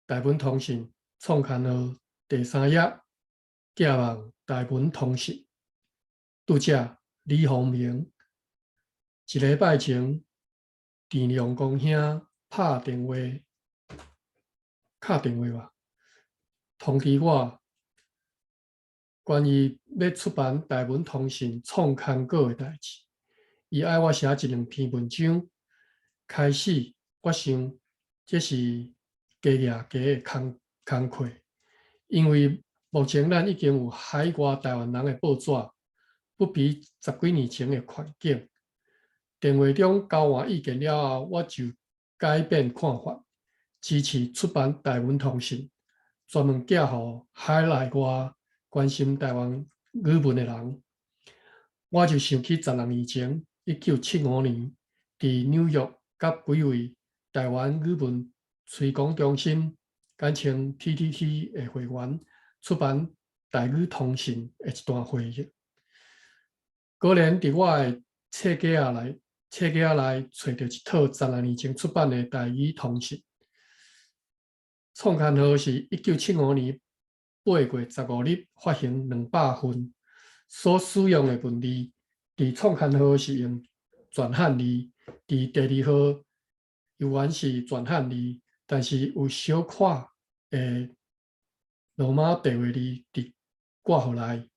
台文通信創刊號第三頁，寄望台文通信。作者李宏明。一禮拜前，鄭良公兄拍電話，敲電話吧，通知我關於欲出版台文通信創刊稿的代誌，伊愛我寫一兩篇文章。開始我想這是加額加的工課，因為目前咱已經有海外台灣人的報紙，不比十幾年前的環境。電話中交換意見了後，我就改變看法，支持出版台文通信，專門寄予海內外關心台灣語文的人。我就想起16年前，1975年，佇紐約佮幾位台灣語文推廣中心，簡稱 TTT 的會員出版台語通信的一段回憶。果然，佇我的冊架仔內，冊架仔內揣著一套十六年前出版的台語通信。創刊號是1975年8月15日發行200份，所使用的文字，佇創刊號是用全漢字，佇第二號猶原是全漢字，但是有小可的羅馬白話字佇括號內。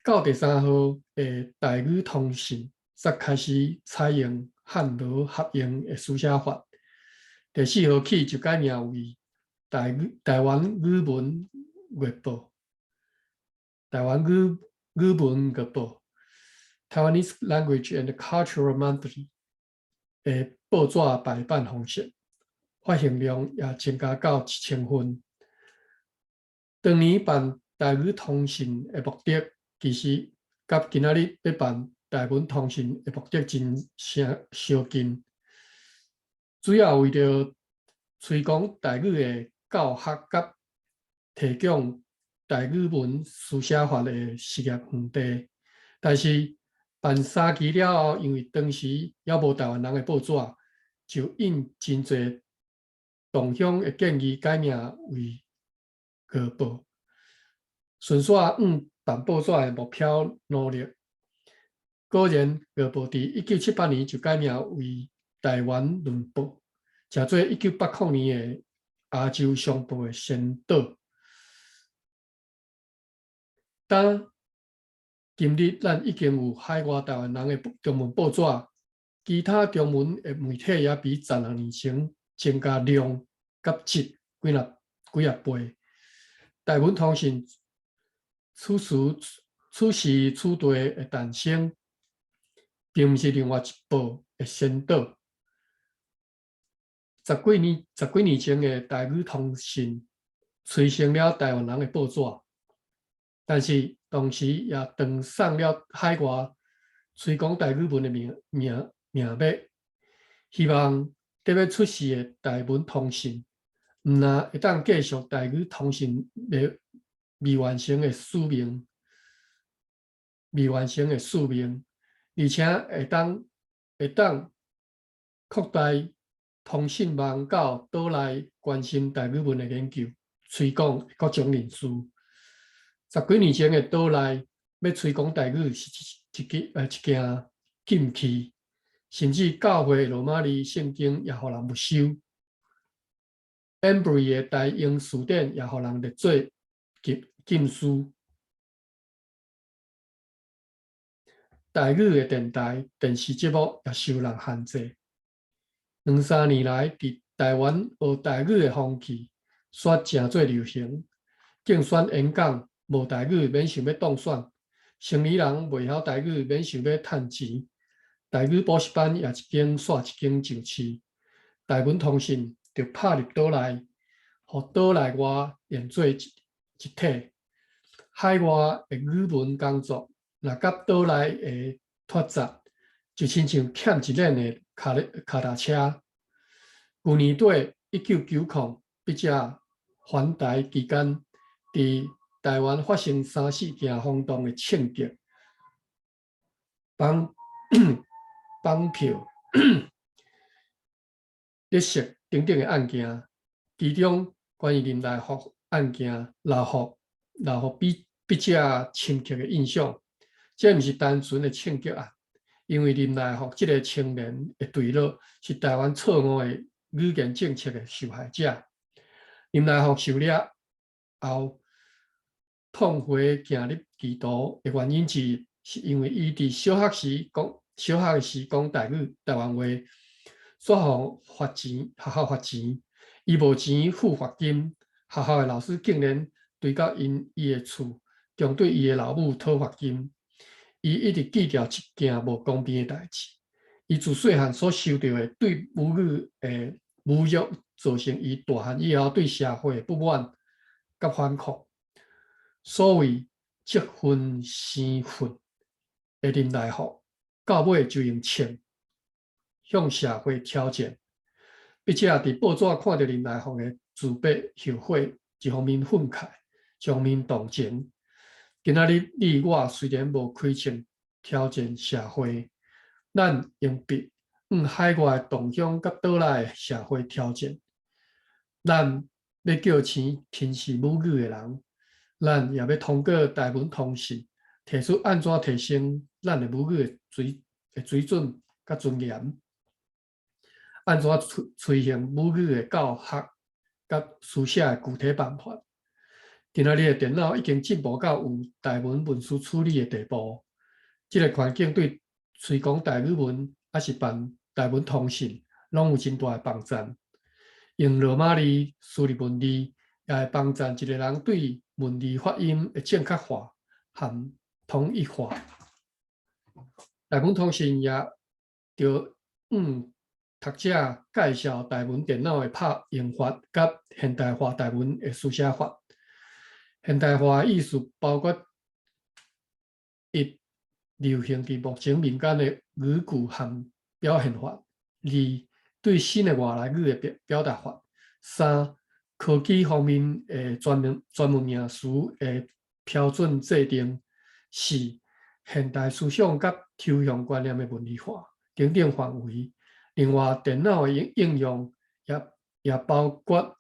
到第三號的台語通信，才開始採用漢羅合用的書寫法。第四號起就改名為台灣語文月報。台灣語文月報（Taiwanese Language and Cultural Monthly）的報紙排版方式，發行量也增加到1000份。當年辦台語通信的目的，其實佮今仔日欲辦台文通信的目的真相相近，主要為著推廣台語的教學佮提供台語文書寫法的實驗園地。但是辦三期了後，因為當時猶無台灣人的報紙，就應真濟同鄉的建議改名為月報。順紲按辦報紙的目標努力。果然，月報佇1978年就改名為台灣論報，成做1980年的亞洲商報的先導。當今日咱已經有海外台灣人的中文報紙，其他中文的媒體也比十六年前增加量佮質幾若幾仔倍。台文通信此時此時此地的誕生，並毋是另外一報的先導。十幾年前的台語通信，催生了台灣人的報紙，但是同時也斷送了海外推廣台語文的命脈。希望得欲出世的台文通信，毋但會當繼續台語通信未完成的使命，未完成的使命，而且會當擴大通信網到島內關心台語文的研究、推廣各種人士。十幾年前的島內欲推廣台語是一件禁忌，甚至教會羅馬字聖經也予人沒收。Embury 的台英辭典也予人列做禁書。台語的電台、電視節目也受人限制。兩三年來，佇台灣學台語的風氣煞誠做流行。競選演講無台語免想欲當選，生意人袂曉台語免想欲趁錢。台語補習班也一間紲一間上市。台文通信就拍入島內，予島內外連做一體。海外的語文工作，若佮島內的脫節，就親像欠一輪的跤踏車。舊年底1990，筆者環台期間，佇台灣發生三四件轟動的銃擊、綁票、勒索等等的案件，其中關於林來福案件，留予筆者深刻的印象。這毋是單純的槍擊案，因為林來福這个青年的墜落是台灣錯誤的語言政策的受害者。林來福受掠後，痛悔行入歧途的原因之一，是因為伊佇小學時講台語、台灣話，煞予罰錢，學校罰錢，伊無錢付罰金，學校的老師竟然追到伊的厝，強對伊的老母討罰金。伊一直記著這件無公平的代誌。伊自細漢所受著的對母語的侮辱，造成伊大漢以後對社會的不滿佮反抗。所謂積恨生憤的林來福，到尾就用槍向社會挑戰。筆者佇報紙看著林來福的自白後悔，一方面憤慨，一方面同情。今仔日你我雖然無開槍挑戰社會，咱用筆向海外同鄉佮島內社會挑戰。咱欲叫醒輕視母語的人，咱也欲通過台文通信，提出按怎提升咱的母語的水準佮尊嚴，按怎推行母語的教學佮書寫的具體辦法。今仔日的電腦已經進步到有台文文書處理的地步，這个環境對推廣台語文，抑是辦台文通信，攏有真大的幫贊。用羅馬字輸入文字，也會幫贊一个人對文字發音的正確化和統一化。台文通信也著向讀者介紹台文電腦的拍用法，佮現代化台文的書寫法。現代化的意思包括一、流行佇目前民間的語句和表現法；二、對新的外來語的表達法；三、科技方面的專門名詞的標準制定；四、現代思想佮抽象觀念的文字化等等範圍。另外，電腦的應用也包括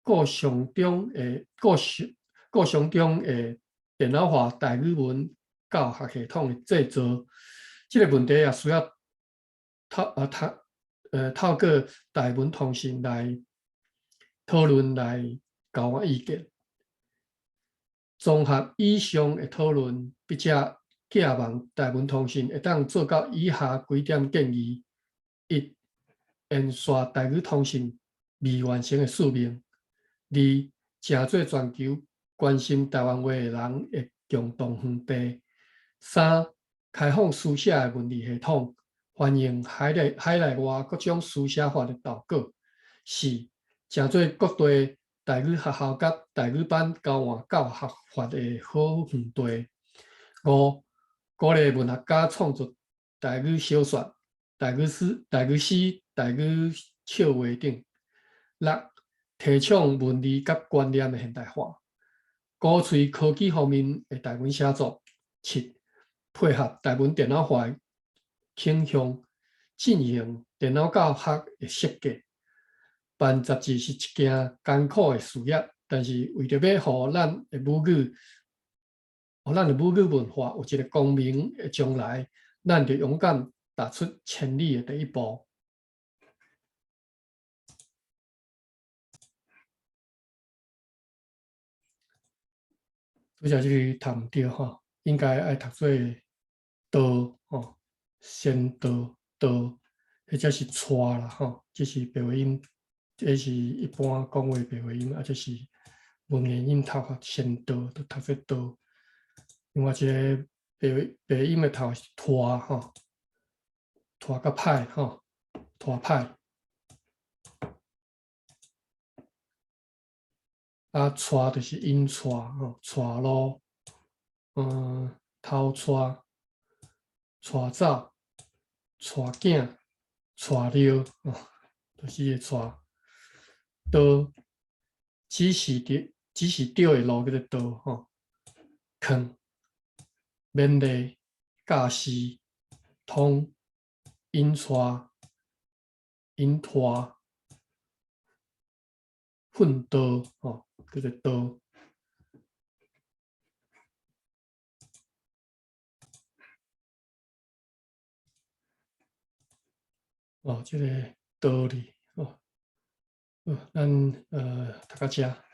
過程中的電腦化台語文教學系統的製作，這个問題也需要透過台文通信來討論來交換意見。綜合以上的討論，筆者寄望台文通信會當做到以下幾點建議：一、延續台語通信未完成的使命；二、成做全球關心台灣話的人的共同園地；三、開放書寫的文字系統，歡迎海內外各種書寫法的投稿；四、成做各地台語學校佮台語版交換教學法的好園地；五、鼓勵文學家創作台語小說、台語詩、台語笑話等；六、提倡文字佮觀念的現代化，鼓吹科技方面的台文寫作；七、配合台文電腦化的傾向，進行電腦教學的設計。辦雜誌是一件艱苦的事業，但是為著欲予咱的母語文化有一个光明的將來，咱就勇敢踏出千里的第一步。拄才這个讀毋著吼，應該愛讀做道吼，先道道，或者是帶啦吼，這是白話音，這是一般講話白話音，啊，這是文言音讀法，先道就讀做道。另外一个白話音的讀是拖吼，拖較歹吼，拖歹。啊，帶就是引帶吼，帶路，偷帶，帶走，帶囝，帶尿，吼，就是个帶。道，只是對的路叫做道吼。囥，勉勵，教示，通，引帶，引拖，訓導吼，叫做道。哦，這个道理哦，咱讀到遮。